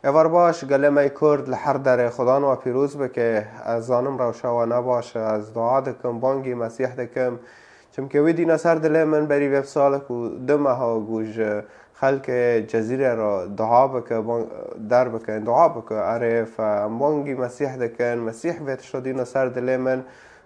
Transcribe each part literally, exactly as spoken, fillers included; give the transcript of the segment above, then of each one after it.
Heval baş, gelê me yê Kurd li her derê, Xudan we pîroz bike. Ez zanim rewşa we ne baş e, ez dua dikim, bangî Mesîh dikim. Çimkî wî dîne ser dilê min berî vê salek û du meha ku ji xelkê Cezîrê re dua bike, bang-, der bikin, dua bike. Erê, fe-, em bangî Mesîh dikin, Mesîh vê tişta dîne ser dilê min.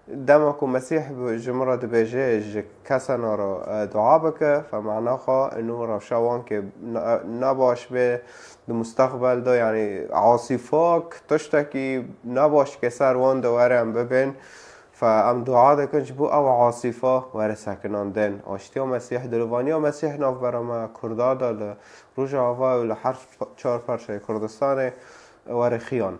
Dema ku Mesîh bi-, ji min re dibêje, ji kesana re, e, dua bike, fe mana xwe, ino rewşa wan kê ne-, ne baş be, di mustaqbel de, yanî asîfak, tiştekî ne baş kê ser wan de were em bibin. Fe em dua dikin ji bo ew asîfa were sekinandin. Aştiya Mesîh, dilivaniya Mesîh navbera me Kurda de, li Rojava û li her çar parçeyê Kurdistanê were xiyan.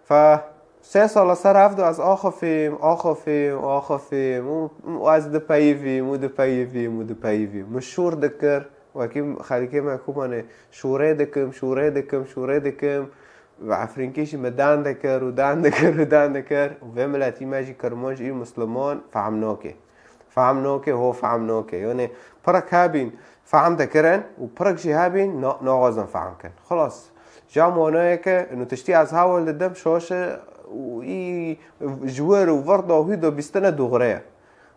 Fe sê sala ser ev de ez axifîm, axifîm, axifîm û, û ez dipeyivîm û dipeyivîm û dipeyivîm. Min şûr dikir, wekî xelkê me ku mane, şûrê dikim, şûrê dikim, şûrê dikim. Bi efrînkî jî min dan dikir û dan dikir û dan dikir. Û vê miletî me jî, Kirmanc û Misliman, fehm nake. Fehm nake, ho fehm nake. Yanî pirek hebîn fehm dikirin û pirek jî hebîn na-, naxwazin fehm kin. Xilas, ja manayeke, ino tiştî ez hewl didim, şaş e û î ji wir û vir dahû de bîstine dûxre ye.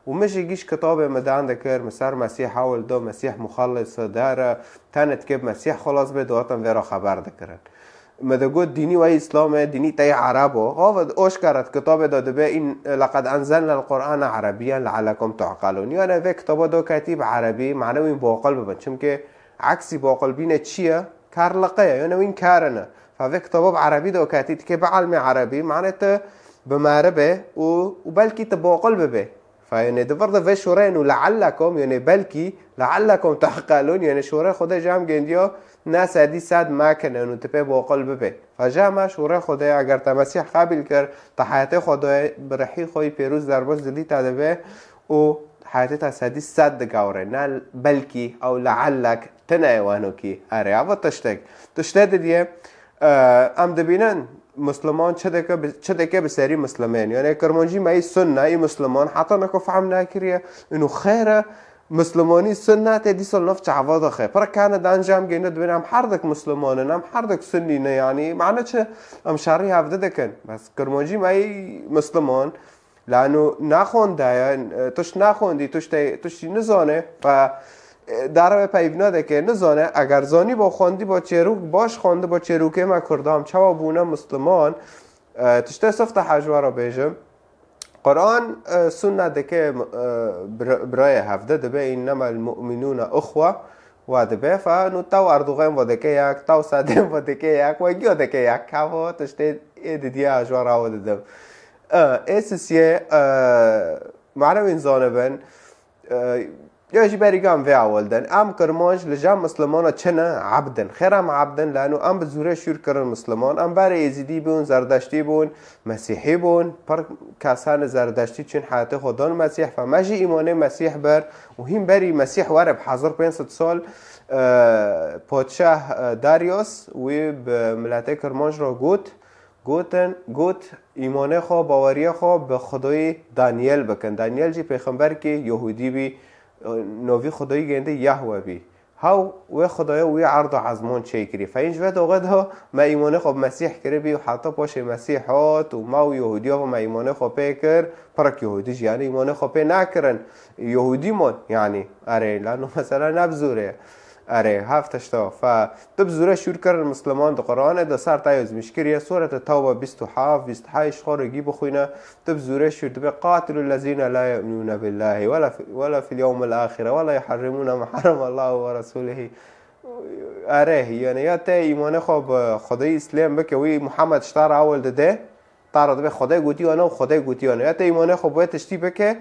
Û min jî gîş kitabê min dan dikir, min ser Mesîh hewl da, Mesîh muxellis e, der e, tenê dikê bi Mesîh xilas bê, dihatin vê re xeber dikirin. Me digot, dînî we Îslam e, dînî te yê Ereb o. Gava oşkara di kitabê de dibe, in, "Leqed enzelnel Qur'ane Erebiyen leallekum tu'qelûn." Yani vê kitaba do ketî bi Erebî, mane wîn boqil bibin. Çimkî eksî boqilbînê çi ye? Kerliqe ye, yani wîn kerine. Fa vê kitaba bi Erebî do ketî, dikê bi elmê Erebî, mane te bi meribe û, û belkî te boqil bibe. Fe, yanî di vir de vê şûreyên û leallekum, yanî belkî, leallekum tu'qelûn, yanî şûrê Xwedê ji em gêndiya ne sedî sed mekin û tu pê boqil bibe. Fe ji me şûrê Xwedê, eger te Mesîh qebîl kir, te heyatê Xwedê bi rihî xwe yî pêrûz derbas dilî te dibe û heyatê te sedî sed digewre, ne belkî ew leallek tine ye wenokî. Erê, ev tiştek. Tiştê didiye, e, em dibînin, Misliman çi dike bi, çi dike bi serî Mislimên. Yani Kirmancî me yî Sunne, yî Misliman, heta nako fehm nekiriye. Ino xêr e, Mislimanî Sunne tê dîsa nav çava dixe. Pir kane dan jam gêne dibin, em her dik Misliman in, em her dik Sunnî ne yani. Mane çi? Em şerî hevdi dikin. Bes Kirmancî me yî Misliman, lano naxwende ye, tişt naxwendî, tişt te-, tiştî nizane. Fe, e, dara wê peyv nadeke, nizane. Eger zanî bo xwendî bo çêrok, baş xwendî bo çêrokê me Kurdan, çawa bûne Misliman, e, tiştê sifte hejwa re bêjim. Quran, e, sunne dike, e, bira-, birayê hevde dibe, "Innemel mu'minûne uhwe", wa dibe, fa, nu taw Erdogan va dike yek, taw Sadem va dike yek, wa giya dike yek, kavo, tiştê ê didiye hejwa re wa didim. E, ê sisiye, e, mane wîn zanibin, e, ya jî berîgan vê awil din. Em Kirmanc li cem Mislimana çi ne? Ebd in. Xêr em ebd in, lano em bi zûrê şûr kirin Misliman. Em berê Êzidî bûn, Zerdeştî bûn, Mesîhî bûn. Pir kesanê Zerdeştî çûn heyatê xwe dan Mesîh. Fe me jî îmanê Mesîh ber û hîn berî Mesîh were bi hezar pênc sed sal, e, padşah, e, Darius wî bi miletê Kirmanc re got, Gotin, got, "Îmanê xwe, baweriyê xwe bi Xwedayê Daniel bikin." Daniel jî pêxemberekî Yehûdî bî, navî Xwedayî gêndî Yahwe bî. Hew wê Xwedaya wî erd û ezman çêkirî. Fe hîn ji vê doxê de me îmanê xwe bi Mesîh kiribî û heta paşê Mesîh hat û me û Yehûdiya ve me îmanê xwe pê kir, pirek Yehûdî jî, yanî îmanê xwe pê nekirin. Yehûdî man, yanî, erê, lano mesela ne bi zûrê ye. Erê, hev tişta. Fe, tu bi zûre şûr kirin Misliman di Quranê de ser te yozmîş kiriye. Surete Tewbe bîst û heft, bîst û heşt, xwe rêgî bixwîne. Tu bi zûre şûr dibe, "Qatilul lezîne la yu'minûne billâhi, wela fi-, wela fil yewmil âxire, wela yuharrimûne ma harremallâhu ve resûlihi." Erê, yani ya te îmanê xwe bi Xwedayî Îslêm bike, wî Muhammed ji te re ewil dide, Tara dibe Xwedê gotiye ne û Xwedê gotiye ne. Ya te îmanê xwe bi wê tiştî bike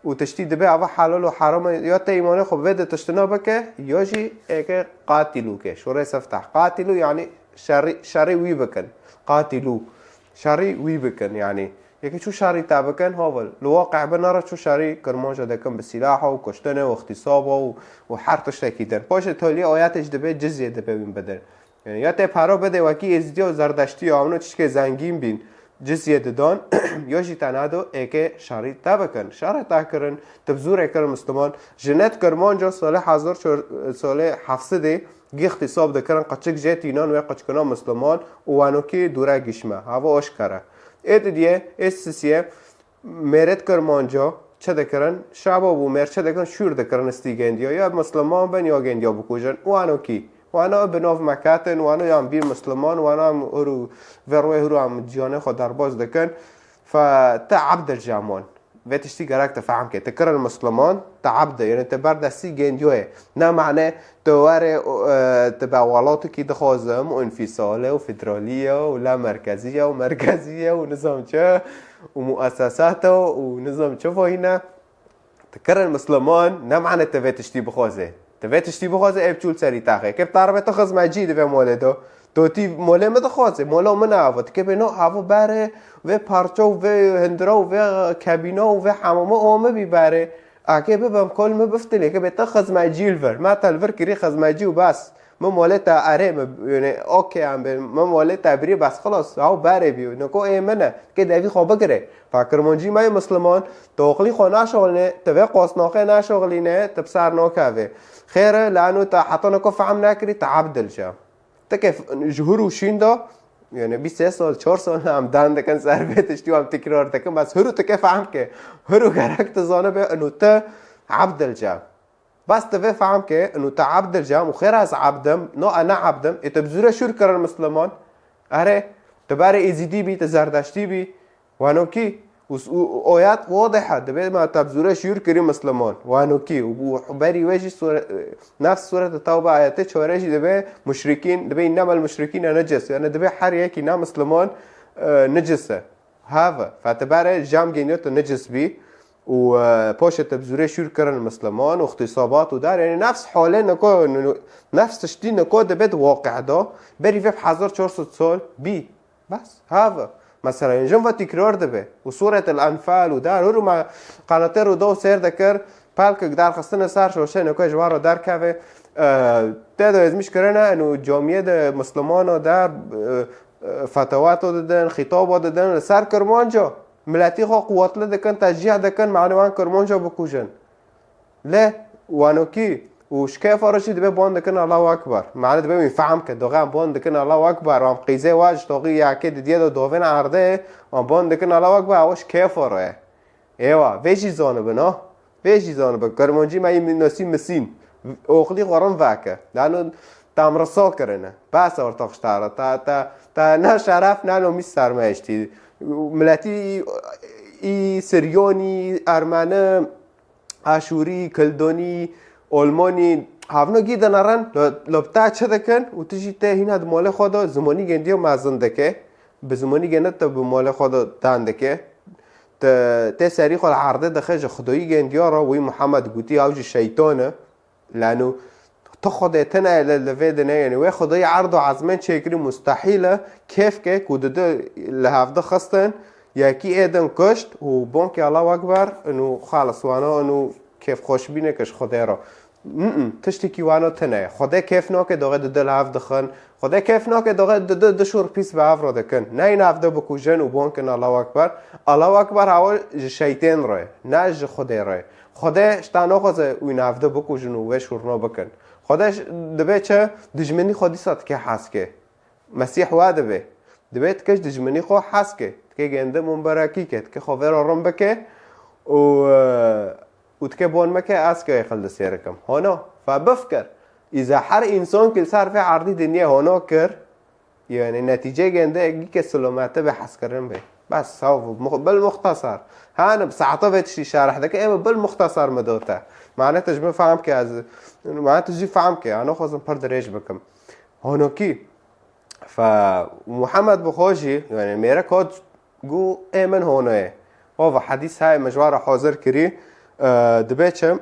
û tiştî dibe ava helal û heram e, ya te îmanê xwe bi vê de tiştina bike, ya jî êke qatilû ke. Şûrê sefteh. Qatilû yani şerî, şerî wî bikin. Qatilû. Şerî wî bikin yani. Yeke çû şerî te bikin, havel. Li waqî bi nere çû şerî Kirmanca dikin bi sîlaha û kuştinê û îxtîsaba û, û her tiştekî din. Paşê toliyê ayetê jî dibe cizyê dibe wîn bidin. Yani ya te para bide wekî Êzidiya û Zerdeştiya, ewno tişkê zengîn bîn. Cizye didan, yo jî te nado êkê şerî te bikin. Şerê te kirin, tu bi zûrê kirin Misliman. Jinet Kirmanca solê hezar çar, solê heft sedê gîxtîsab dikirin, qeçik jê tînan wê qeçkina Misliman û wanokî dûre gişme. Hava oşkere. Ê didiye, ê sisiye, mêret Kirmanca çi dikirin? Şaba bû mêr çi dikirin? Şûr dikirin, stî gendiya. Ya Misliman bin ya gendiya bikujin. Wanokî. Wana bi nav me ketin, wana yan bî Misliman, wana em huru ver wê huru em ciyanê xwe derbaz dikin. Fe te ebd el ceman. Vê tiştî gerek te fehm ke. Te kirin Misliman, te ebd e. Yani te ber destî gendiyoye. Ne mane te were, e, te be welatikî dixwazim û infîsale û federaliye û la merkeziye û merkeziye û nizam çi û muessesate û nizam çi vayne. Te kirin Misliman, ne mane te vê tiştî bixwaze. Te vê tiştî bixwaze, ê biçûl serî taxê. Ke bi tarbe te xizmecî di vê molê de. To tî molê min dixwaze, mola min ava. Dike bê no ava berê, vê parça û vê hindira û vê kebîna û vê hemama o min bî berê. Ake bibem kol min biftilê, ke bê te xizmecî li vir. Me te li vir kirî xizmecî û bes. Min molê te erê, min, yani, okey, em bê, min molê te birî, bes xilas, ew berê bî, niko ê min e, ke devî xwe bigire. Fa Kirmancî me yê Misliman, tu oxlî xwe naşixulîne, tu vê qosnaxê naşixulîne, tu bi ser nakevê. Xêr e, lano te heta niko fehm nekirî, te ebdil çi. Ti ke f-, ji hur û şîn de, yani, bîst sê sal, çar sal em dan dikin ser vê tiştî û em tekrar dikin, bes hur û ti ke fehm ke. Hur û gerek tu zanibe, ino te ebdil çi. Bas tu vê fehm ke, inu te ebd el cem û xêr ez ebdim, no e ne ebdim, ê te bi zûre şûr kirin Misliman. Erê, tu berê Êzîdî bî, tu Zerdeştî bî, wano kî? Û s-, û, û oyat wadihe, dibê me te bi zûre şûr kirî Misliman. Wano kî? Û, û berî wê jî sure-, nefs surete Tewbe ayetê çare jî dibê muşrikîn, dibê innemel muşrikîne necis. Yani dibê her yekî ne Misliman, e, necis e. Have, fetibere cam gêniyo tu necis bî û, e, poşê te bi zûrê şûr kirin Misliman û îxtîsabat û dar, yani nefs hale niko, nu-, nefs tiştî niko dibe di waqî de, berî vê bi hezar çar sed sal bî. Bes, have. Mesela, yani jin ve tîkrar dibe. Û Sûret el Enfal û dar, huru me qanatê Rûdaw sêr dikir, pelkek derxistine ser şoşê niko ji wan re derkeve, e, tê de ezmîş kirine, û camiyê de Mislimano dar, e, e, fetewat didin, xîtaba didin, li ser Kirmanca. Miletî xwe quwetli dikin, teşcîh dikin, mane wan Kirmanca bikujin. Lê wanokî û ji kêfa re jî dibe ban dikin Allahu Ekber. Mane dibe wî fehm ke, doxê em ban dikin Allahu Ekber, em qîzê wa ji toxî yakê didiye de dovên erdê, em ban dikin Allahu Ekber, ew ji kêfa re ye. Êwa, vê jî zanibin, ha? Vê jî zanibin. Kirmancî me yî nasî misîn. Oxlî xwe rin veke. Lano tam riso kirine. Bes ortox ji te re. Te, te, te ne şeref, ne nomîs ser me eştî. Miletî î Siryonî, Ermeni, Aşûrî, Kildonî, Olmonî, havno gî dine rin. Lo, lo bi te çi dikin? Û tu jî tê hîna di molê xwe de zimonî gendiyo mezin dike. Bi zimonî gene te bi molê xwe de dan dike. Te, tê serî xwe li erdê dixe ji Xwedayî gendiya re, wî Muhammed gotî, ew jî şeytan e. Lano tu Xwedê tine li, li vê dinê, yani wê Xwedayî erd û ezmên çêkirî mustehîl e, kêf ke ku dide li hevdi xistin, yekî êdin kuşt û bonkê Allahu Ekber, inu xalis wano, inu kêfxweşbîne ke ji Xwedê re. Mm, tiştekî wano tine ye. Xwedê kêf nake, doxê dide li hev dixin. Xwedê kêf nake, doxê dide du şûr pîs bi hev re dikin. Neyne hev de bikujin û bon kin Allahu Ekber. Allahu Ekber hawa ji şeytên re, ne ji Xwedê re. Xwedê ji te naxwaze wî navde bikujin û wê şûrno bikin. Xwedê ji, dibe çi? Dijminî xwe dîsa dike hez ke. Mesîh wa dibe. Dibe dike ji dijminî xwe hez ke. Dike gende mumberekî ke. Dike xwe vê re rin bike û, û dike bon me ke ez ke xil di sêrikim. Hono, fe bifkir. Îza her însan ki li ser vê erdî dinyê hono kir, yani netîcê gende gî ke silomete be hezkirin be. Bes, saw, mu-, bil muxtesar. Hani bi saeta vê tiştî şerh dike, ê bil muxtesar me dote. Mane tu ji min fehm ke ez, mane tu jî fehm ke, ano xwazim pir dirêj bikim. Honokî, fe Muhammed bi xwe jî, yani mêre kot gu ê min hono ye. Ova hedîs hay me ji wan re hazir kirî, e, dibe çi?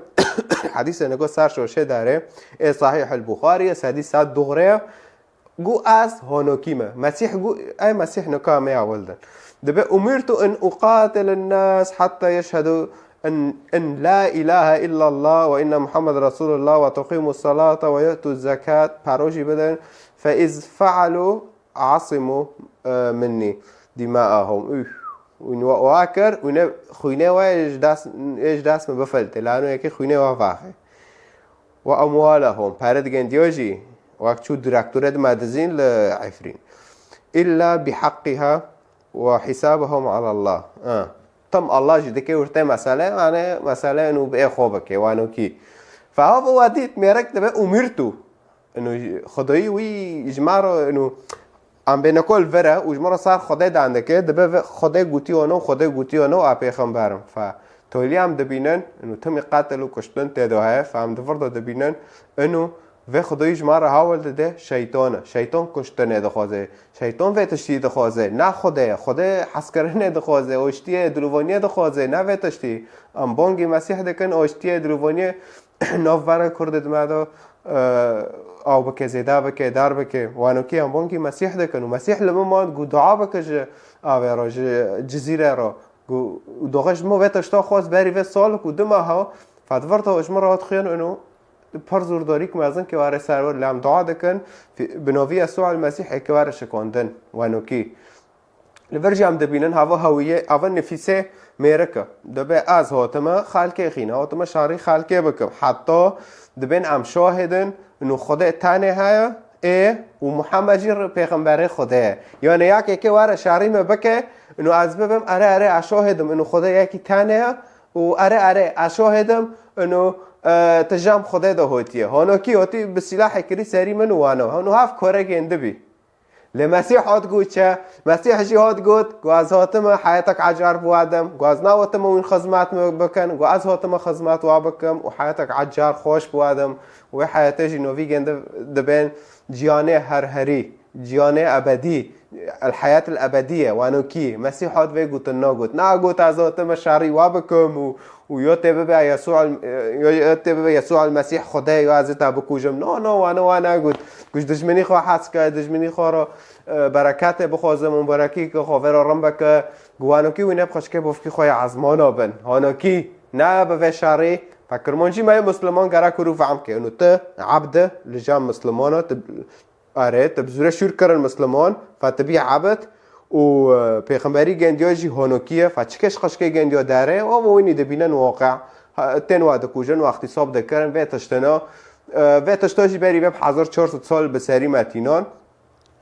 Hedîsê nego ser şoşê dare, ê Sahih el Buxarî, ê sedî sed dûxre, Gu ez honokî me. Mesîh gu, ey Mesîh nika me ya wildin. Dibe umirtu en uqatile nas hatta yeşhedu en, en la ilahe illallah ve inne Muhammed Resulullah ve tuqimu salata ve yu'tu zekat. Parojî bidin. Fe iz fealu asimu, e, minni. دماءهم. Û, û wa, wa kir, û ne xwînê we ji dest, ê ji dest min bifeltê. Lano yekê xwînê we vaxê. Ve emwalehum, pere di gendiyo jî, wek çû direktorê dima dizîn li Efrîn. Îlla bihaqqiha ve hisabehum alallah. Ha. Tam Allah jî dike werte mesele, yani mesele inu bi ê xwe bike, wano kî. Fe hava we dît mêrek dibe umirtu. Inu Xwedayî wî ji me re, inu em bêne kol vere û ji me re sar Xwedê dan dike, dibe ve Xwedê gotiyo no, Xwedê gotiyo no, a pêxemberim. Fe tolî em dibînin, inu timî qatil û kuştin tê de heye, fe em di vir de dibînin, inu vê Xwedayî ji me re hawil dide, şeytan e. Şeytan kuştinê dixwaze. Şeytan vê tiştî dixwaze. Ne Xwedê ye. Xwedê hezkirinê dixwaze, oştiyê, dilovaniyê dixwaze, ne vê tiştî. Em bangî Mesîh dikin, oştiyê, dilovaniyê, navbera Kurdê dime de, e, aw bike, zêde bike, dar bike. Wanokî em bangî Mesîh dikin û Mesîh li min man, got dua bike ji avê re, ji Cizîrê re. Got, û doxê ji min vê tişta xwest berî vê salek û du meha, fedvirta ji min re hat xwên û pir zûrdarîk mezin ke were ser wir, lê em dua dikin, bi novî Yesû el Mesîhê ke were şikandin, wanokî. Li vir jî em dibînin, hava hewiyê, hava nifîsê mêrik e. Dibe ez hatime xelkê xîne, hatime şerî xelkê bikim. Heta dibên em şahidin, û Xwedê tenê heye, ê, û Muhammed jî pêxemberê Xwedê ye. Yani yakê ke were şerî me bike, û ez bibim, ere, ere, ez şahid im, û Xwedê yekî tenê ye, û ere, ere, ez şahid im, û, e, tu jam Xwedê de hotiye. Hanokî hotî bi sîlahê kirî serî min û wano. Hûn hav koregên dibî. Lê Mesîh hat got çi? Mesîh jî hat got, got ez hatime heyetek ecar biwadim, got ez nehatime wîn xizmet min bikin, got ez hatime xizmet wa bikim û heyetek ecar xweş biwadim. Wê heyetê jî novî gêndi dibên ciyanê her herî, ciyanê ebedî, el heyat el ebediye, wanokî. Mesîh hat vê gotin nagot. Nagot ez hatime şerî wa bikim û û yo tê bibe Yesû el, yo, yo tê bibe Yesû el Mesîh Xwedê, yo ez ê te bikujim. No, no, wana, wana got. Got ji dijminî xwe hez ke, dijminî xwe re, e, bereketê bixwazim û berekî ke xwe vê re rin bike. Got wanokî wî nebixwe çike bovkî xwe ya ezmana bin. Hanokî, ne bi vê şerî. Fe kirmancî me yê Musliman gerek û fehm ke. Û tu ebd li cem Muslimana, tu Erê, tu bi zûre şûr kirin Misliman, fe tu bî ebd û, e, pêxemberî gendiya jî honokî ye, fe çi keş xweşkê gendiya derê, û ava wînî dibînin waqe. Ha, tên wa dikujin, wa îxtîsab dikirin, vê tiştine. E, vê tişta jî berî vê bi hezar çar sed sal bi serî me tînan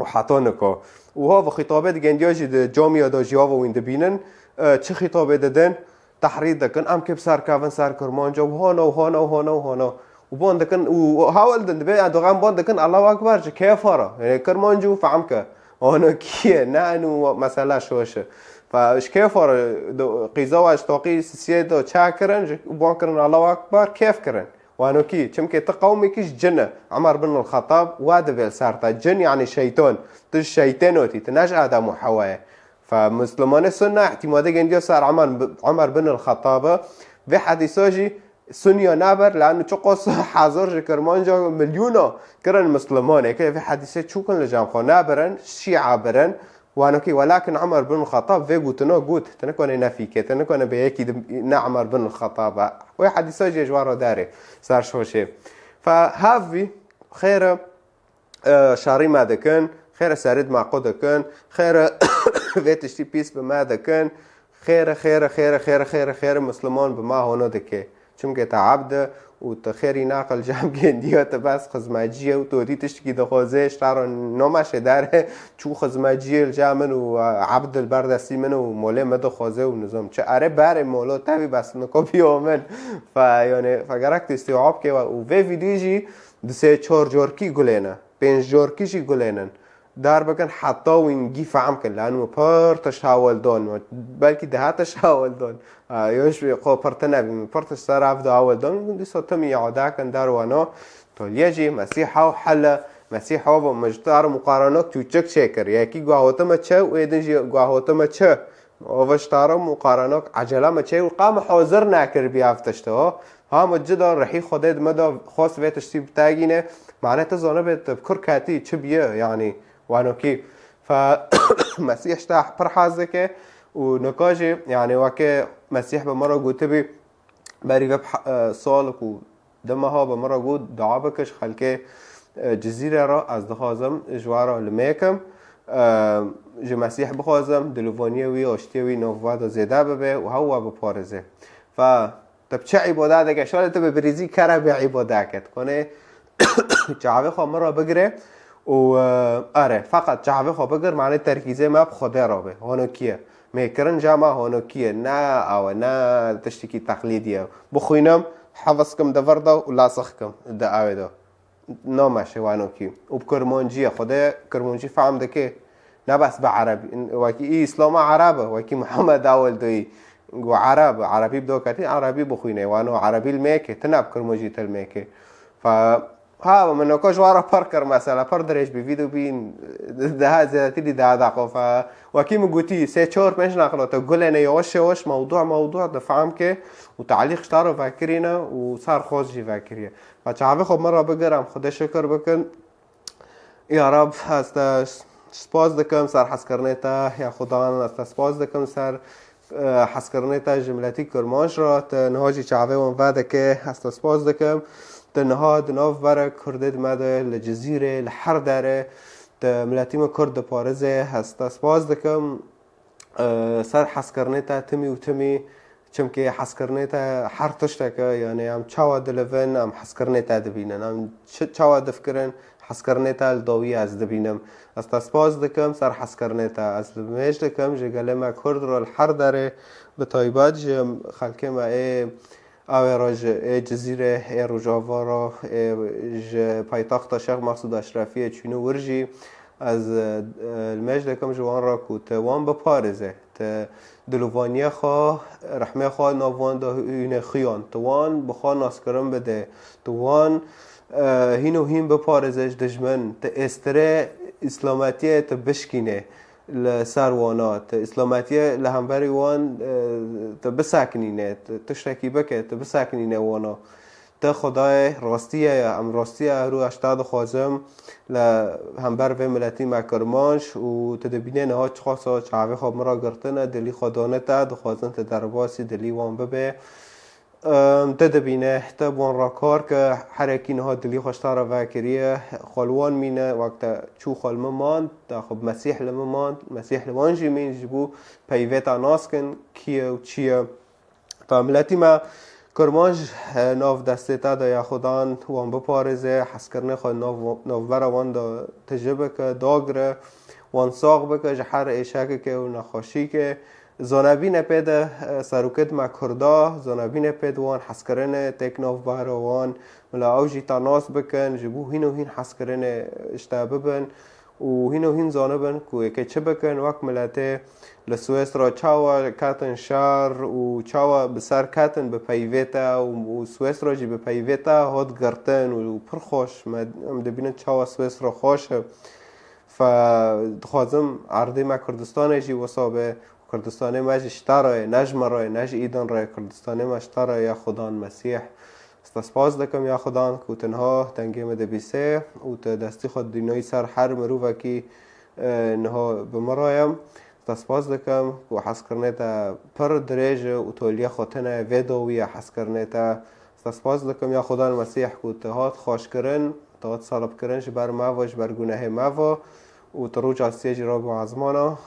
û heta nika. Û hava xîtabê di gendiya jî di camiya de jî hava wîn dibînin, e, çi xîtabê didin? Tehrîd dikin, em kê bi ser kevin ser Kirmanca û hana û hana û hana û hana. Û ban dikin û hawil din dibe, yani, em ban dikin, Allahu Ekber, ji kêfa re. Yani, Kirmanc û fehm ke. Hana kî ye, ne enu mesela şoş e. Fe ji kêfa re, do, qîza wa ji taqî sisiyê de çakirin, ji, û ban kirin, Allahu Ekber, kêf kirin. Wano kî, çimkê ti qewmekî ji cin e. Emer bin el-Xettab, wa dibe li ser te. Cin, yani, şeytan. Tu ji şeytên otî, tu ne ji Adem û Hewa ye. Fe Muslimanê sunne îtimadê gendiya ser Emer, Emer bin el-Xettab e. Vê hedîsa jî sunniya naber, lanu çiqas hezar ji Kirmanca milyona kirin Musliman. Eke vê hedîsê çûkin li cem xwe nabirin, Şîa birin. Wanokî, welakin Emer bin el-Xettab vê gotina got. Tu nikane nefî ke, tu nikane bê yekî di, ne Emer bin el-Xettab e. Wê hedîsa jî ji wan re derê, ser şoşê. Fe hev vî, xêr e, e, şerî me dikin, xêre serî di me qu dikin, xêre vê tiştî pîs bi me dikin, xêre, xêre, xêre, xêre, xêre, xêre Misliman bi me hono dike. Çimkê te ebd e û tu xêrî naqil cem gendiya, tu bes xizmecî ye û tu dî tiştekî dixwaze, ji te re nome şêdere, çû xizmeciyê li cem min û, e, ebd li ber destî min û molê min dixwaze û nizam çi. Erê berê molo tevî bes niko biyo min. Fe, yani, fe gerek tu îstîab ke û vê vîdyoyê jî di sê çar carkî gulêne. Pênc carkî jî gulênin. Dar bikin heta wîn gî fehm kin. Lanu pir tişt hawil don. Belkî deha tişt hawil don. Ha, yo ji xwe pir tine bî. Pir tişt ser ev de hawil don. Dîsa tim îade kin dar wano. Tolye jî Mesîha û hele. Mesîha û mijtar muqaranak çûçik çêkir. Yekî guhotime çe û êdin jî guhotime çe. Ova ji tara muqaranak ecele me çê û qa me hazir nekir bî ev tişt, ha? Ha me cida rihî Xwedê di me de xwest vê tiştî bitegîne. Mane tu zanibê tu bi kur ketî çi biye, yanî, wanokî. Fe Mesîh ji te pir hez dike û nika jî, yanî, weke Mesîh bi me re gotibî, berî vê bi he-, e, salek û du meha bi min re got, dua bike ji xelkê, e, Cizîrê re, ez dixwazim ji we re limê kim. Em, ji Mesîh bixwazim, dilovaniya wî, aştiya wî nav we de zêde bibe û hew we biparêze. Fa te bi çi îbadeteke, şalê te bi birîzî kere bê îbadeteke. Konê çavê xwe min re bigire û, e, are, feqet çavê xwe bigir, manê terkîzê me bi Xwedê re be. Hanokiye. Mêkirin ca me hanokiye. Ne awe, ne tiştekî teqlîdî ye. Bixwînim, hefz kim di vir de û lasix kim di awê de. Nameşe wanokî. Û bi kirmancî ye. Xwedê kirmancî fehm dike. Ne bes bi erebî. Wekî î îslama ereb e. Wekî Muhammed awel doyî. Got ereb e. Erebî bi doketî, erebî bixwîne. Wano erebî li mêke. Tine bi kirmancî te li mêke. Fa, ha, min noko ji wan re pir kir mesela. Pir dirêj bî. Vîdeo bîn daha zêdetirî daha daxo. Fa, wekî min gotî, sê çar pênc naqilo te gulene yavaş yavaş mewdu mewdu de fehm ke û talîq ji te re vekirîne û ser xwaz jî vekiriye. Ve çavê xwe min re bigir, em Xwedê şikir bikin. Ya Rab, ez te spas dikim ser hezkirinê te, ya Xudan, ez te spas dikim ser, e, hezkirinê te ji miletî Kirmanc re, te niha jî çavê wan vedike, ez te spas dikim. Te niha di nav berek Kurdê di me de, li Cizîrê, li her derê, te miletî me Kurd diparêze, ez te spas dikim. E, ser hezkirinê te timî û timî, çimkî hezkirinê te her tiştek e, yanî em çawa dilivin, em hezkirinê te dibînin. Em çi, çawa difikirin, hezkirinê te li dawî ez dibînim. Ez te spas dikim ser hezkirinê te. Ez limêj dikim ji gelê me Kurd re li her derê, bi taybet ji xelkê me ê Ew ê re ji ê Cizîrê, ê Rojava re, ê ji paytexta Şêx Mexsûd Eşrefiyê çûne wir jî ez, e, limêj dikim ji wan re ku te wan biparêze, te dilovaniya xwe, rehmê xwe nav wan de hûne xiyan, te wan bi xwe naskirin bide, te wan, e, hîn û hîn biparêze ji dijmin, te êstirê îslametiyê te bişkîne. Li ser wana, tu îslametiyê li hemberî wan, e, tu bisekinîne, tu tiştekî bike, tu bisekinîne wana. Tu Xwedayê rastiye ye, em rastiye rû ez te dixwazim li hember vê miletî me Kirmanc û tu dibîne niha çiqasa çavê xwe min re girtine, dilî xwe dane te, dixwazin tu derbasî dilî wan bibe. Em, te dibîne, te bi wan re kar ke herekî niha dilî xwe ji te re vekiriye, xwe li wan mîne, wek te çû xwe li min man, te xwe bi Mesîh li min man, Mesîh li wan jî mîn, ji bo peyvê te nas kin, kî ye û çi ye. Te miletî me Kirmanc, e, nav destê te de ya Xudan, wan biparêze, hezkirinê xwe nav, navbera wan de tije bike, dagire, wan sax bike ji her êşekeke û nexweşîke. Zonebîne pê de, e, serokêt me Kurda, zonebîne pê de wan hezkirinê têk nav bahra wan, bila ew jî te nas bikin, ji bo hîn û hîn hezkirinê ji te bibin û hîn û hîn zanibin ku yekê çi bikin wek miletê li Swêsra çawa ketin şer û çawa bi ser ketin bi peyvê te û, û Swêsra jî bi peyvê te hat girtin û pir xweş me, em dibînin çawa Swêsra xweş e. Fe dixwazim erdê me Kurdistanê jî wisa be. Kurdistanê me jî ji te re ye, ne ji me re ye, ne ji îdin re ye. Kurdistanê me ji te re ye, ya Xudan Mesîh. Ez te spas dikim, ya Xudan, ku tu niha dengê me dibîsê û tu destî xwe dînayî ser her mirovekî, e, niha bi min re ye. Ez te spas dikim ku hezkirinê te pir dirêj e û toliya xwe tune ye, vê dawî ye hezkirinê te. Ez te spas dikim, ya Xudan Mesîh, ku tu hat xweşkirin, tu hat salibkirin ji ber me ve, ji ber gunehê me ve û tu roja sê jî rabû ezmana.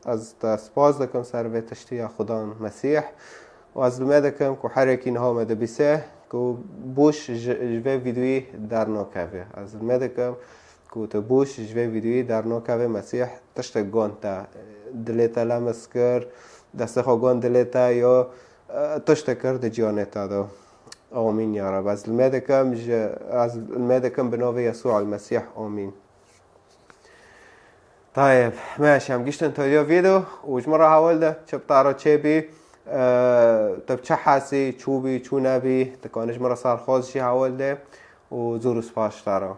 Ez te spas dikim ser vê tiştî, ya Xudan Mesîh. Û ez lime dikim ku her yekî niha me dibîse ku boş ji, ji vê vîdeoyî dernakeve. Ez lime dikim ku tu boş ji vê vîdeoyî dernakeve. Mesîh tiştek got te, dilê te lemis kir, destê xwe got dilê te, ya, e, tiştek kir di ciyanê te de. Amîn ya Rab. Ez lime dikim ji, ez lime dikim bi navê Yesû el Mesîh. Amîn. Tayeb, meş em giştin toliya vîdeo û ji min re hewil de çi bi te re çêbî, e, tu bi çi hesî, çûbî, çû nebî, tu kanî ji min re serxwaz jî hewil de û zor û spas ji te re.